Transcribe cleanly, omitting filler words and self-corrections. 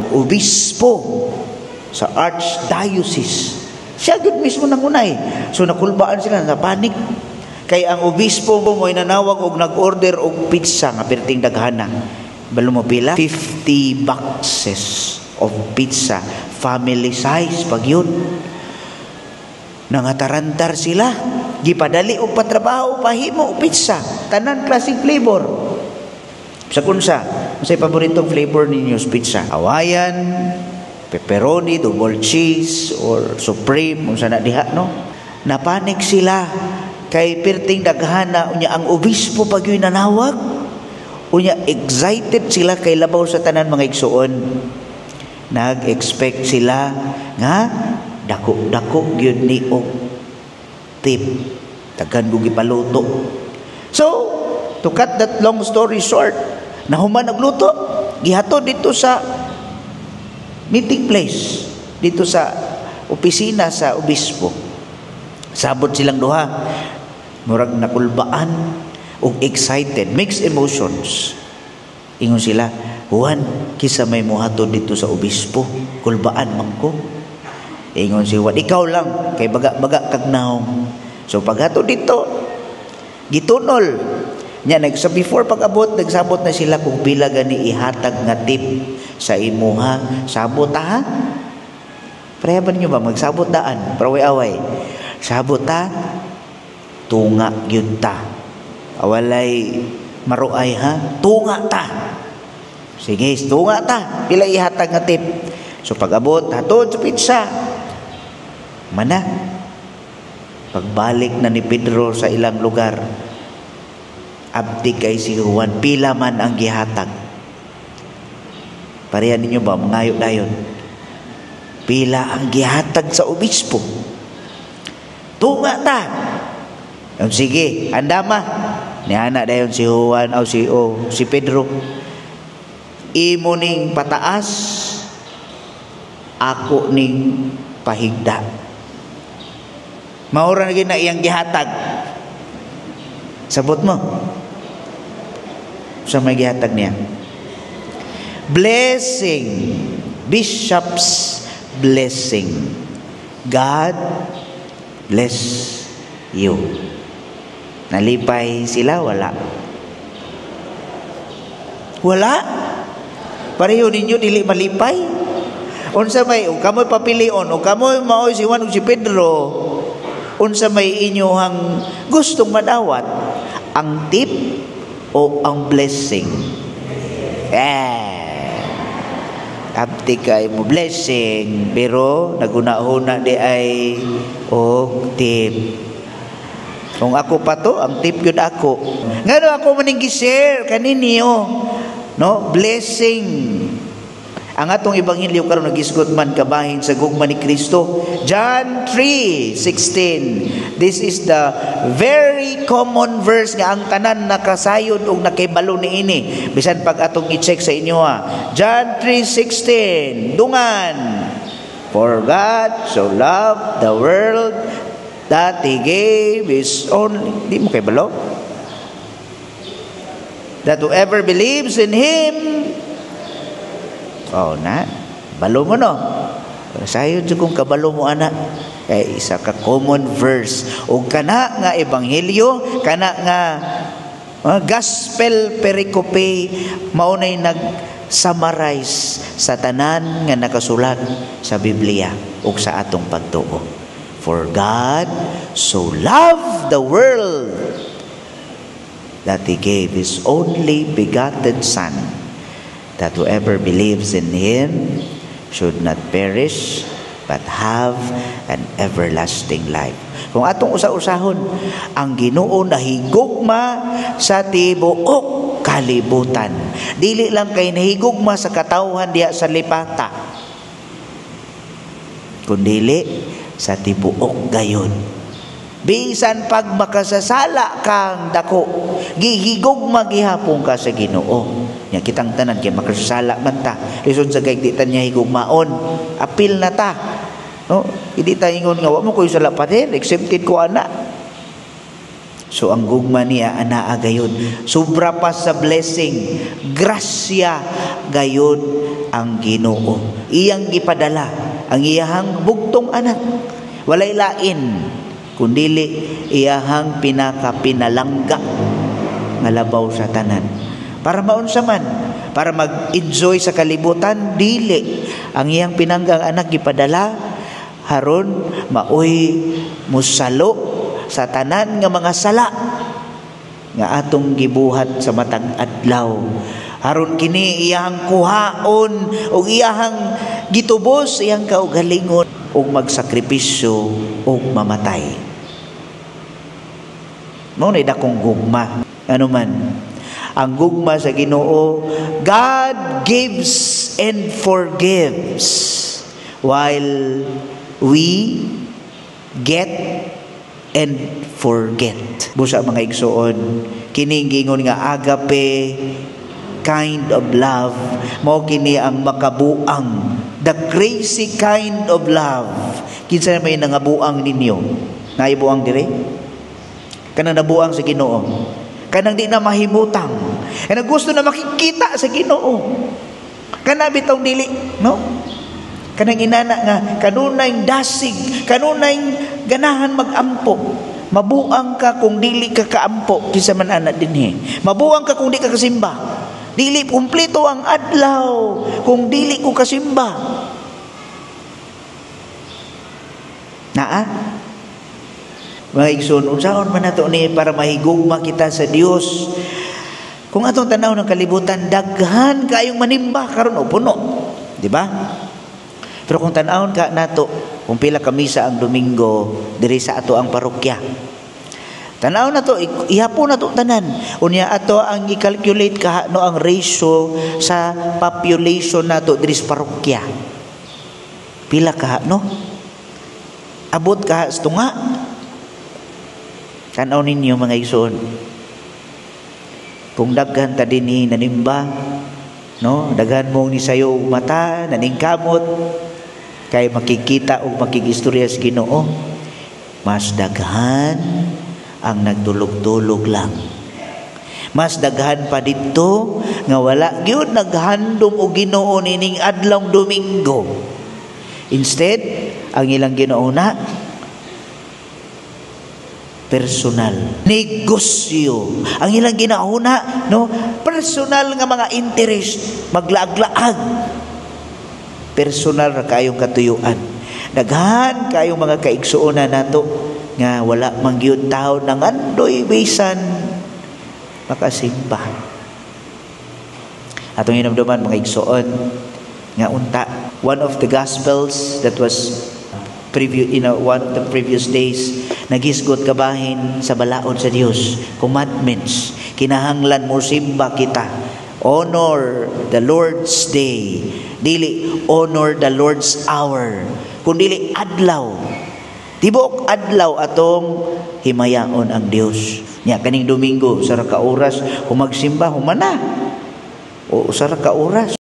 Ang obispo sa archdiocese. Siya gud mismo nangunay. So nakulbaan sila, napanik. Kay ang obispo mo'y nanawag og nag-order og pizza nga perting daghana. Balo mo pila? 50 boxes of pizza. Family size pag yun. Nangatarantar sila. Gipadali og patrabaho, pahimo og pizza. Tanan klaseng flavor. Sa kunsa, unsay paboritong flavor ninyo sa pizza? Hawaiian, pepperoni, double cheese, or supreme, unsa na diha, no? Napanik sila kay perting daghana, unya ang obispo pag yun nanawag. Unya excited sila kay labaw sa tanan, mga igsuon, nag-expect sila nga dako-dako gyud ni og tip, daghan og gipaluto. So to cut that long story short, nahuman nagluto, gihatod dito sa meeting place, dito sa opisina sa obispo. Sabot silang duha, murag nakulbaan ug excited, mixed emotions. Ingon sila, "Juan, kinsa may muhatod dito sa obispo? Kulbaan man ko." Ingon si Juan, "Ikaw lang kay baga-baga kag naong." So paghatod dito, gitunol nya. Nag sa before pag-abot, nagsabot na sila kung pila gani ihatag nga tip sa imuha. Sabot ha, pareha ba ninyo ba magsabot daan pero away sabot ha? Tunga gyud ta, walay maruay ha, tunga ta. Sige, tunga ta, pila ihatag nga tip. So pag-abot, hatod sa pizza mana. Pagbalik na ni Pedro sa ilang lugar, abdi kay si Juan, pila man ang gihatag? Pareha ninyo ba mangayo dayon? Pila ang gihatag sa obispo? Tunga ta. Yung sige, andama. Niana dayon si Juan o si o si Pedro. "Imo ning pataas, ako ning pahigda." Maura na gyud na iyang gihatag. Sabot mo? Sa may gihatag niya? Blessing. Bishop's blessing. "God bless you." Nalipay sila, wala? Wala. Pareho ninyo dili malipay. Unsa may ug kamoy papilion, ug kamoy maoy si Juan ug si Pedro, unsa may inyuhang gustong madawat? Ang tip o ang blessing? Eh, abti kay mo blessing, pero naguna-huna di ay og tip. Kung ako pa to, ang tip yun ako. Ngano ako maning gi-share kaninyo? No, blessing. Ang atong ebanghelyo karon nagisgot man kabahin sa gugma ni Kristo. John 3:16. This is the very common verse nga ang tanan nakasayod og nakibalo niini. Bisan pag atong i-check sa inyo ha. John 3:16. Dungan. For God so loved the world that He gave His only. Di mo kabalo? That whoever believes in Him. Oh na, balo mo, no? Sayo jud kung kabalo mo ana. Kay isa ka common verse ug kana nga ebanghelyo, kana nga gospel pericope, mao nay nag summarize sa tanan nga nakasulat sa Biblia ug sa atong pagtuo. For God so loved the world that He gave His only begotten Son, that whoever believes in Him should not perish, but have an everlasting life. Kung atong usa-usahon, ang Ginoo nahigugma sa tibuok kalibutan. Dili lang kay nahigugma sa katawhan diha sa Lipata, kundili sa tibuok gayon. Bisan pag makasasala kang dako, gihigugma gihapon ka sa Ginoo. Nya kitang tanan kay makasasala man ta. Lisod sa kay di ta niya higugmaon. Apil na ta. No, hindi ta ingon nga wa mo koy sala, pader, accepted ko ana. So ang gugma niya anaa gayud. Sobra pa sa blessing, grasya gayud ang Ginoo. Iyang gipadala ang iyahang bugtong anak. Walay lain kundili iyahang pinakapinalangga nga labaw sa tanan. Para maunsa man, para mag-enjoy sa kalibutan, dili. Ang iyang pinanggang anak gipadala haron maoy musalo sa tanan nga mga sala nga atong gibuhat sa matag adlaw. Haron kini iyang kuhaon ug iyang gitubos iyang kaugalingon ug magsakripisyo ug mamatay. Mao na dakong gugma. Ano man ang gugma sa Ginoo, God gives and forgives while we get and forget. Busa, mga igsoon, kining giingon nga agape kind of love, mao kini ang makabuang, the crazy kind of love. Kinsa may nangabuang ninyo? Naibuang dire? Kanang nabuang sa Ginoo. Kanang di na mahimutang. Kanang gusto na makikita sa Ginoo. Kana bitong dili, no? Kanang inana nga kanunay dasig, kanunay ganahan magampo. Mabuang ka kung dili ka kaampo, kinsa man ana dinhi? Mabuang ka kung di ka kasimba. Dili kumpleto ang adlaw kung dili ko kasimba. Naa? Mga igsoon, unsaon man nato ni para mahigugma kita sa Dios? Kung atong tanaw ng kalibutan, daghan kayong manimba karon o puno, di ba? Pero kung tan-awon ka nato, kung pila ka misa ang Domingo diri sa ato ang parokya. Tan-aw na to, ihapon na to tanan. Unya ato ang i-calculate ka no ang ratio sa population nato diri sa parokya. Pila ka no? Abot ka sa tunga. Tan-aw ninyo, mga igsoon. Kung daghan ta dinhi nanimba, no? Daghan mong ni sayo mata, naningkamot kay makikita og makigistorya sa Ginoo. Mas daghan ang nagtulog-tulog lang. Mas daghan pa didto nga wala gyud naghandom og Ginoo nining adlawng Domingo. Instead, ang ilang Ginoo na personal negosyo, ang ilang ginauna, no, personal nga mga interest, maglaag-laag, personal ra kayong katuyuan. Daghan kayong mga kaigsuonan nato nga wala man gyud tawo nangandoy bisan makasimba. Atong hinumduman, mga igsoon, nga unta one of the gospels that was preview in one of the previous days, nagisgot kabahin sa balaod sa Dios, commandments, kinahanglan mo simba kita, honor the Lord's day, dili honor the Lord's hour, kundili adlaw, tibuok adlaw atong himayaon ang Dios. Nya kaning Domingo, usa ra ka oras kung magsimba, humana o usa ra ka oras.